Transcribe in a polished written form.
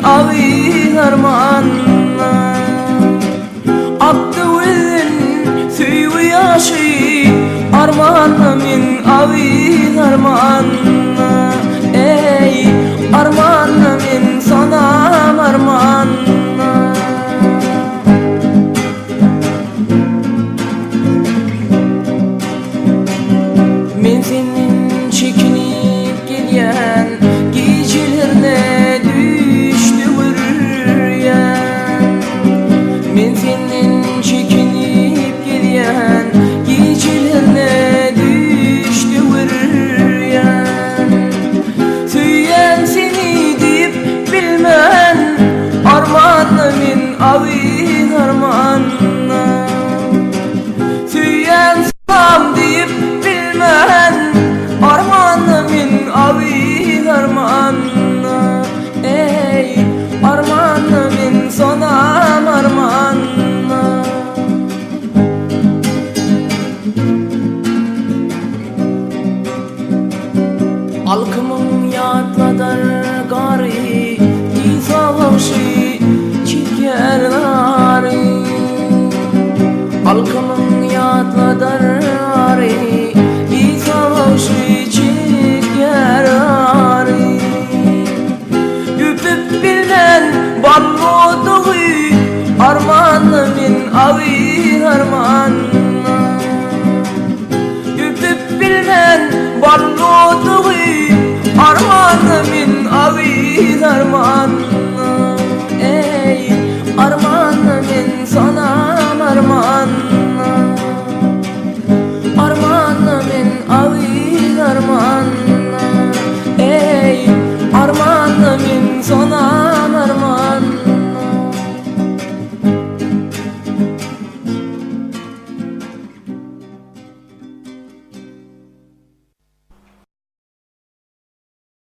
agyz armanyna. Akdy gözden söýgi ýaşy, Armana men agyz armanyna. Eý, armana men sonam armanyna. Men senden çekinip gelýän Gijelerne düşde görýän Men senden çekinip gelýän Gijelerne düşde görýän Söýýän seni diýip bilmän Armanda men agyz armanda Söýýän salam diýip bilmän Armanda men agyz armanda Eý, armanda men sonam armanda. Alkymyň ýatladar gary, Isa bagşy çekýär zary. Alkymyň ýatladar gary, Isa bagşy çekýär zary. Öpüp bilmän ballodygy, Armanla men agyz armanla. Öpüp bilmän ballodygy, Armana men agyz armana.